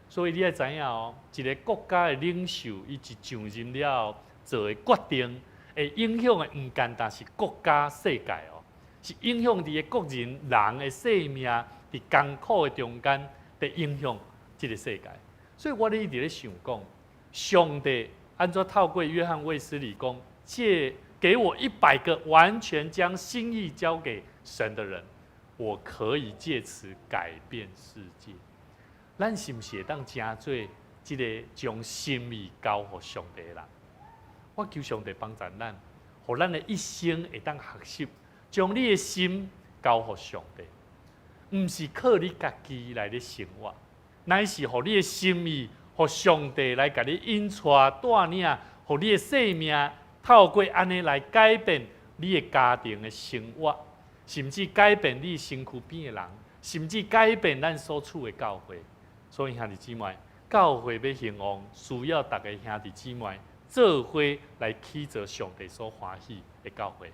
所以你愛知影哦，一个國家的領袖，伊一上任了後做的決定，會影響的毋單單是國家世界哦，是影響佇个個人人的生命，佇艱苦的中間，佇影響這个世界。所以我咧一直咧想講，上帝按怎透過約翰衛斯理講，借給我一百個完全將心意交給神的人，我可以借此改變世界。咱是毋是會當成做這个將心意交予上帝的人？我求上帝幫助咱，予咱的一生會當學習，將你的心交予上帝，毋是靠你家己來咧生活，乃是予你的心意，予上帝來共你引帶帶領，予你的生命透過按呢來改變。你的家庭的生活，甚至改變你身軀邊的人，甚至改變咱所處的教會。所以兄弟姊妹，教會欲興旺，需要逐个兄弟姊妹做伙來起造上帝所歡喜的教會。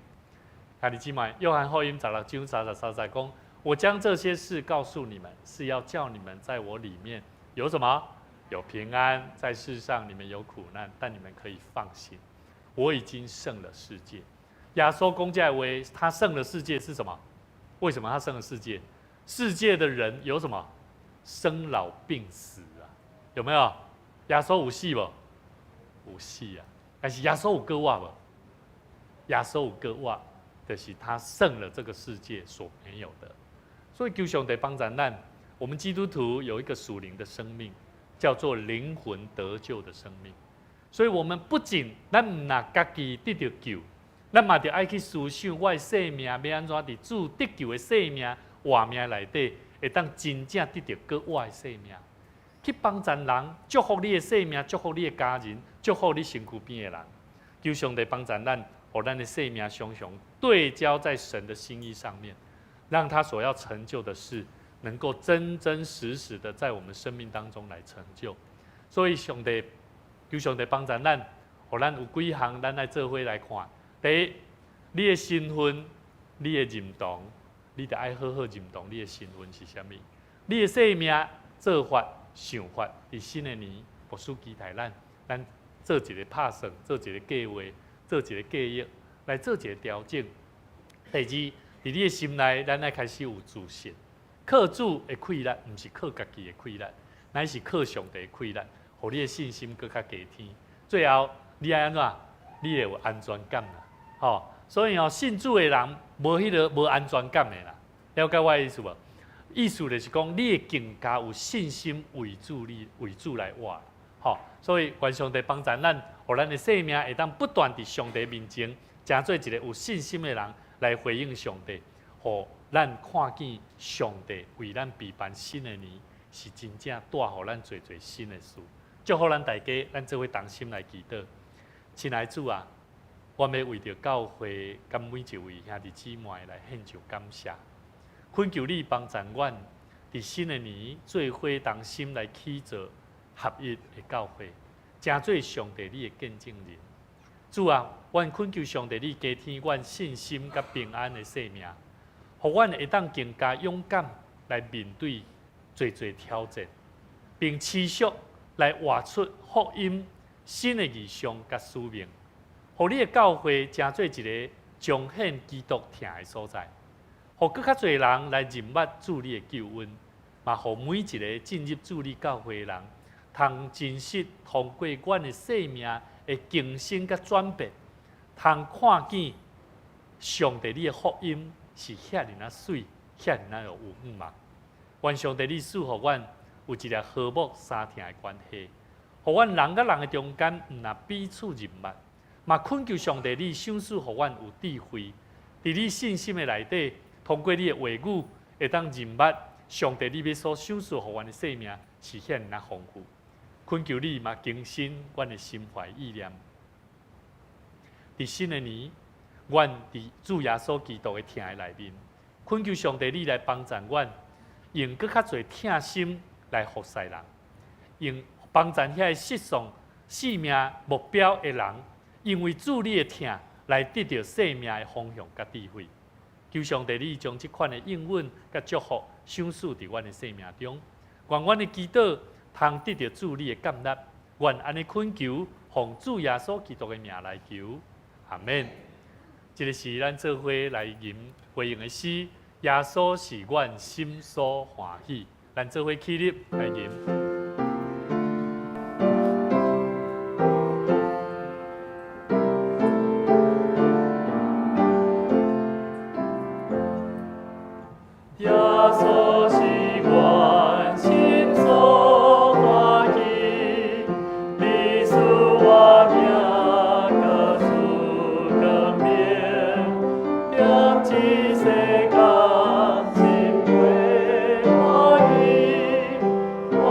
兄弟姊妹，約翰福音16章33節講：我將這些事告訴你們，是要叫你們在我裡面有什麼？有平安。在世上你們有苦難，但你們可以放心，我已經勝了世界。耶穌講這話，他勝了世界是什麼？為什麼他勝了世界？世界的人有什麼？生老病死啊，有沒有？耶穌有死無？有死啊！但是耶穌有閣活無？耶穌有閣活，就是他勝了這個世界所沒有的。所以求上帝幫助咱，我們基督徒有一個屬靈的生命，叫做靈魂得救的生命。所以，我們不僅咱毋若家己得著救，咱嘛著愛去思想，我的生命欲按怎佇主得救的生命活命內底，會當真正得著閣活的生命，去幫助人，祝福你的生命，祝福你的家人，祝福你身軀邊的人。求上帝幫助咱，予咱的生命常常對焦在神的心意上面，讓他所要成就的事，能夠真真實實的在我們生命當中來成就。所以上帝，求上帝幫助咱，予咱有幾項，咱愛做伙來看。第一，你的身份，你的認同，你著愛好好認同你的身份是啥物。你的生命做法、想法，佇新的年，牧師期待咱，咱做一个拍算，做一个計劃，做一个計劃，來做一个調整。第二，佇你的心內，咱愛開始有自信，靠主的氣力，毋是靠家己的氣力，乃是靠上帝的氣力，予你的信心閣較加添。最後，你愛按怎？你會有安全感啦，吼！所以哦，信主的人無彼个無安全感的啦。了解我的意思無？意思就是講，你會更加有信心為主，你為主來活，吼！所以願上帝幫助咱，予咱的生命會當不斷佇上帝面前，成做一个有信心的人來回應上帝，予咱看見上帝為咱備辦新的年，是真正帶予咱濟濟新的事。祝福咱大家，咱做伙同心來祈禱。親愛的主啊，我欲為著教會佮每一位兄弟姊妹來獻上感謝，懇求你幫助阮，佇新的年做伙同心來起造合一的教會，成做上帝你的見證人。主啊，阮懇求上帝你加添阮信心佮平安的生命，予阮會當更加勇敢來面對濟濟挑戰，並持續來活出福音新的異象佮使命，予你的教會成做一个彰顯基督疼的所在，予閣較濟人來認捌主你的救恩，嘛予每一个進入主你教會的人，通真實通過阮的生命的更新佮轉變，通看見上帝你的福音是遐爾仔媠，遐爾仔有向望。願上帝你賜予阮有一个和睦相疼的關係，予阮人佮人的中間毋若彼此認捌，嘛懇求上帝你賞賜予阮有智慧，佇你信心的內底，通過你的話語，會當認捌上帝你欲所賞賜予阮的生命是遐爾仔豐富。懇求你嘛更新阮的心懷意念。佇新的年，阮佇主耶穌基督的疼的內面，懇求上帝你來幫助阮，用閣較濟疼心來服侍人，用幫助遐个失喪生命目標的人，因為主你的疼來得著生命的方向佮智慧。求上帝你將這款的應允佮祝福賞賜佇阮的生命中，願阮的祈禱通得著主你的接納，願按呢懇求，奉主耶穌基督的名來求，阿們。這个是咱做伙來吟回應的詩，耶穌是阮心所歡喜，咱做伙起立來吟。耶穌是阮心所歡喜，你賜我命，閣賜冠冕，踮這世間真袂歡喜，願我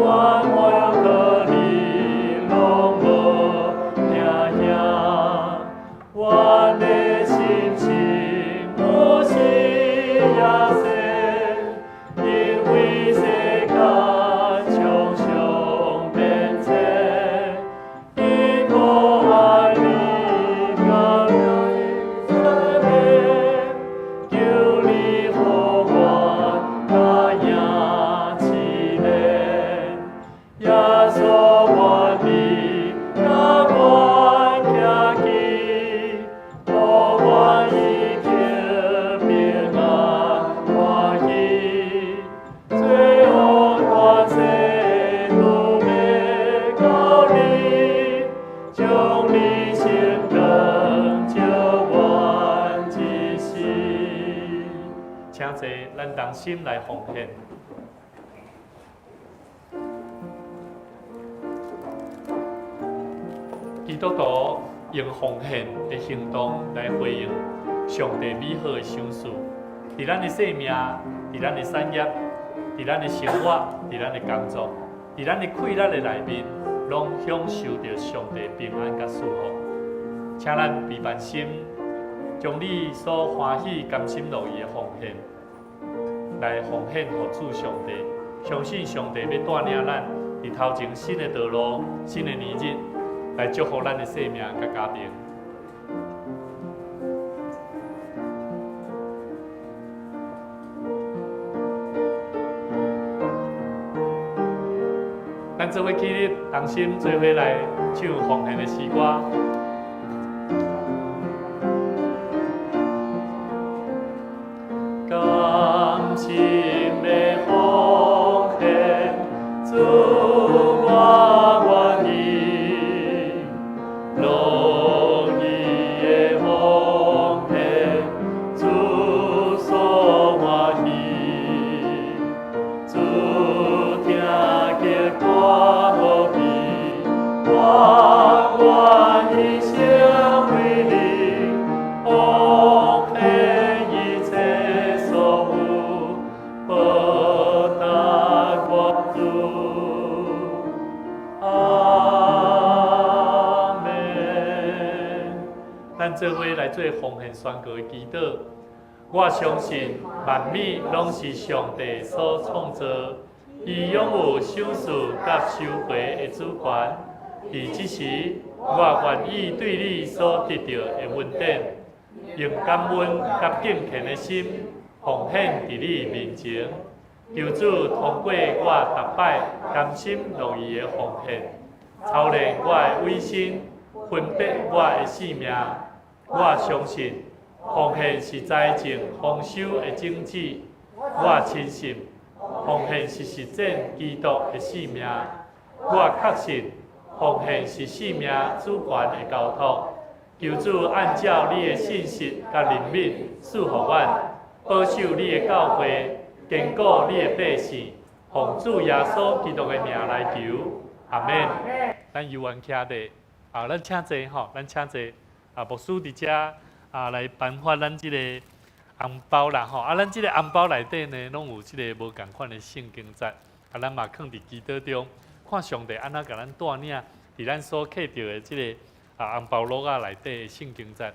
阮我可你攏無驚嚇，阮的心情有時也說，因為世間常常變遷，因我愛你甲你求你予阮較贏試煉，耶穌願你佮阮行去，予阮一切平安歡喜，罪惡權勢都欲交你，將你聖光照阮一生。請坐，咱同心來奉獻。基督徒用奉獻的行動來回應上帝美好的賞賜，佇咱的生命，佇咱的產業，佇咱的生活，佇咱的工作，佇咱的氣力的內面，攏享受著上帝平安佮祝福。請咱平凡心，將你所歡喜、甘心樂意的奉獻，來奉獻予主上帝。相信上帝欲帶領咱佇頭前新的道路、新的年日，來祝福咱的生命佮家庭。咱做伙起立，同心做伙來唱奉獻的詩歌。甘心的奉獻，主我願意，樂意的奉獻，主所歡喜，主聽見我無比，我願意成為你奉獻一切所有，報答我主。阿們。咱做伙來做奉獻宣告的祈禱。我相信萬物攏是上帝所創造，伊擁有賞賜佮收回的主權。佇這時，我願意對你所得著的恩典，用感恩佮敬虔的心奉獻佇你面前。求主通過我逐擺甘心樂意的奉獻，操練我的委身，分別我的性命。我相信奉獻是財政豐收的種子。我深信奉獻是實踐基督的使命。我確信奉獻是生命主權的交託。求主按照你的信實佮憐憫賜予阮，保守你的教會，堅固你的百姓。奉主耶穌基督的名來求，阿們。咱猶原徛佇啊，咱請坐吼，咱請坐啊，牧師佇遮啊來頒發咱這個紅包啦吼。啊，咱這個紅包內底呢，攏有這个無仝款的聖經節。啊，咱嘛囥佇祈禱中，看上帝按怎共咱帶領，佇咱所刻著的這个啊紅包橐仔內底的聖經節。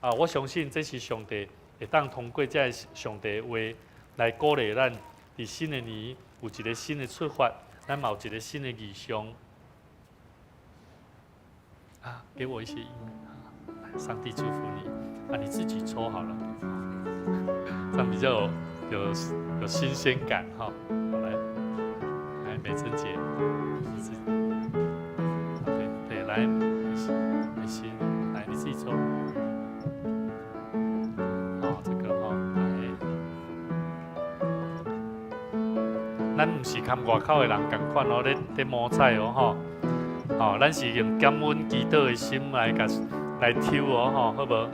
啊，我相信這是上帝會當通過這个上帝的話來鼓勵咱，佇新的年有一个新的出發，咱嘛有一个新的異象。啊，給我一些音樂。上帝祝福你。啊，你自己抽好了，這樣比較有新鮮感哈。好，來，來美珍姐，對對，來，美心，來你自己抽。好，這個哈，來。咱毋是含外口的人仝款哦，咧摸彩哦吼，吼，咱是用感恩祈禱的心來共來抽哦吼，好無？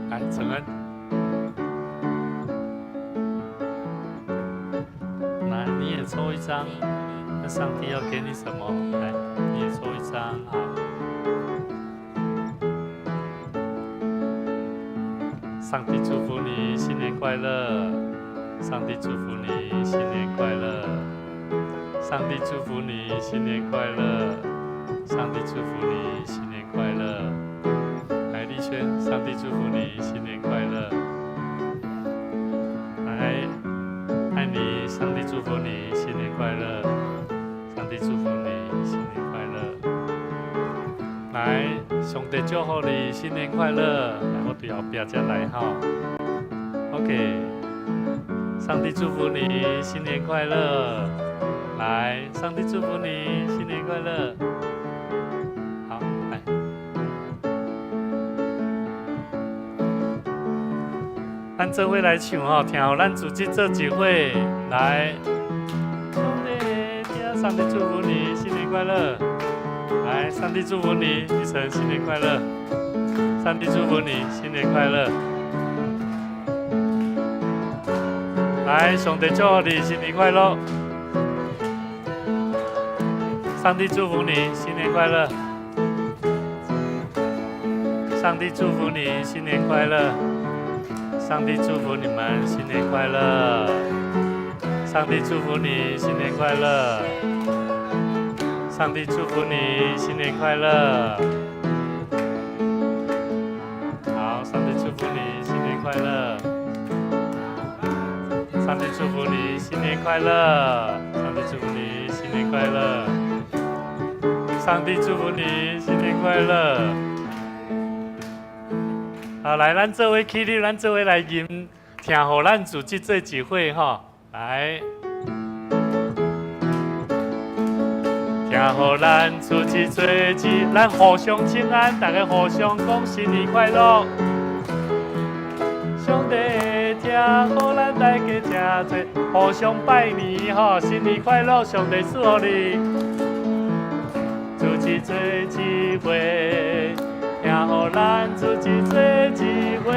來，承恩，來，你也抽一張。那上帝要給你什麼？來，你也抽一張，好。上帝祝福你，新年快樂！上帝祝福你，新年快樂！上帝祝福你，新年快樂！上帝祝福你，新年快樂！來，麗軒，上帝祝福你，新年快樂！來，愛你，上帝祝福你，新年快樂！上帝祝福你，新年快樂！來，上帝祝福你，新年快樂！來，我對後壁才來吼。OK，上帝祝福你，新年快樂！來，上帝祝福你，新年快樂！好，來，咱做伙來唱吼，聽予咱組織做一伙來。上帝祝福你，新年快樂！來，上帝祝福你，雨辰，新年快樂！上帝祝福你，新年快樂！來，上帝祝福你，新年快樂！上帝祝福你，新年快樂！上帝祝福你，新年快樂！上帝祝福你們，新年快樂！上帝祝福你，新年快樂！上帝祝福你，新年快樂！好，上帝祝福你，新年快樂！上帝祝福你，新年快樂！上帝祝福你，新年快樂！上帝祝福你，新年快樂！好，來，咱做伙起立，咱做伙來吟，聽予咱組織做一伙吼，來，聽予咱組織做一，咱互相請安，大家互相講新年快樂。上帝聽予咱大家誠濟，互相拜年吼，新年快樂，上帝賜福你。組織做一伙，聽予咱組織做一伙，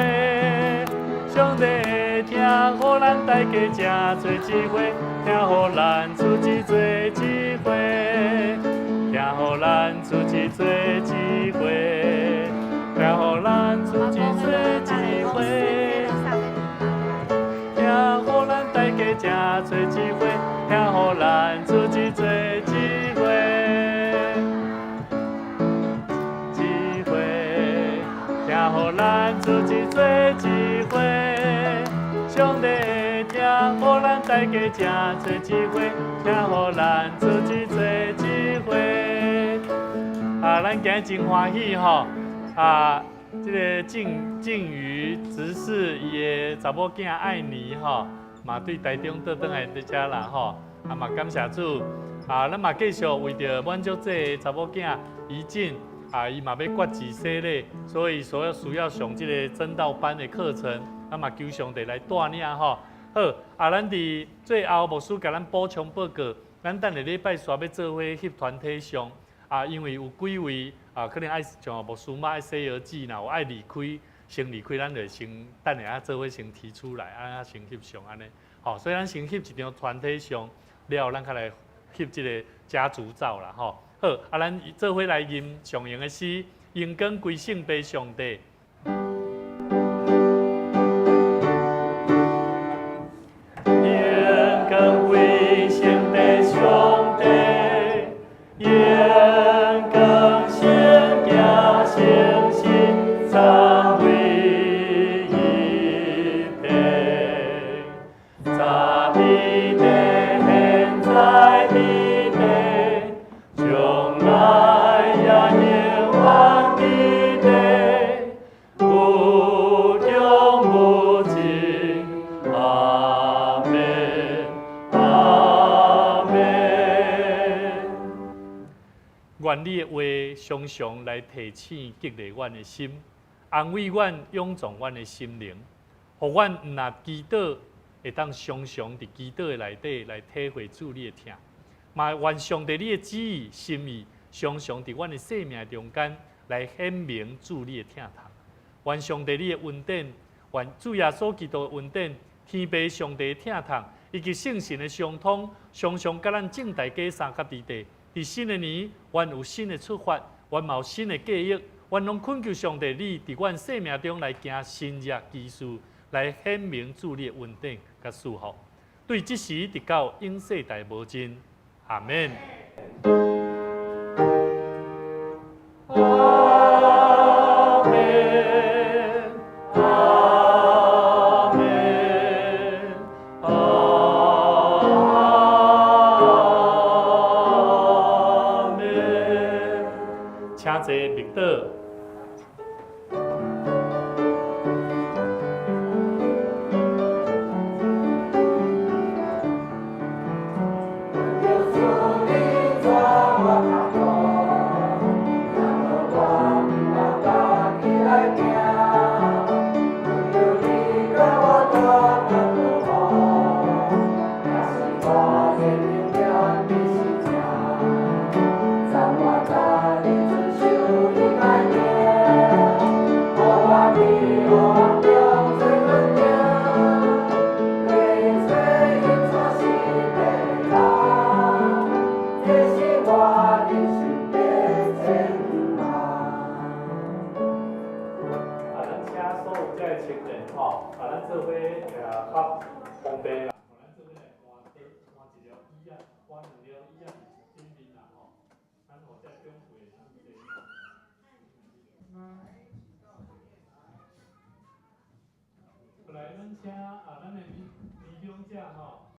上帝聽予咱大家誠濟一伙，聽予咱組織做一伙，聽予咱組織做一伙，聽予咱組織做一伙，聽予咱大家誠濟一伙，聽予咱組織做一伙。一伙，聽予咱組織做一伙，上帝聽予咱大家誠濟一伙，聽予咱組織做一伙。啊，咱今日真歡喜吼！啊，這个靖靖宇執事伊的查某囝愛妮吼，嘛對台中倒轉來佇遮啦吼，啊嘛感謝主，啊，咱嘛繼續為著滿足這个查某囝怡靜，啊，伊嘛欲決志洗禮，所以所需要上這个真道班的課程，啊嘛求上帝來帶領吼。好，啊，咱佇最後牧師共咱補充報告，咱等下禮拜煞欲做伙翕團體相，啊，因為有幾位啊，可能愛像牧師媽愛洗藥劑，若有愛離開，先離開，咱就先等下做伙先提出來，啊，先翕相按呢。吼，所以咱先翕一張團體相，了後咱較來翕這个家族照啦，吼。好，啊，咱做伙來吟上榮的詩，榮光歸聖父上帝。榮光歸聖父上帝，榮光聖子聖神，三位一體，早佇地，現在佇地，將來也永遠佇地，無窮無盡，阿們，阿們。願你的話常常來提醒激勵阮的心，安慰阮，勇壯阮的心靈，予阮毋若祈禱，會當常常佇祈禱的內底來體會主你的疼。嘛願上帝你的旨意、心意，常常佇阮的生命中間來顯明主你的疼痛。願上帝你的恩典，願主耶穌基督的恩典，天父上帝的疼痛，以及聖神的相通，常常佮咱眾大家相佮佇地。佇新的年，願有新的出發，願嘛有新的計劃，阮攏懇求上帝，你佇阮生命中來行神蹟奇事，來顯明主你的恩典佮賜福。對這時直到永世代無盡，阿們。阿們，阿們，阿們。請坐默禱。啊，咱請所有遮的青年吼，啊，咱做伙較方便啦。咱做伙來換換一粒椅仔，換兩粒椅仔佇頂面啦吼。咱予遮長輩會當坐。來，咱請啊，咱的年長者吼。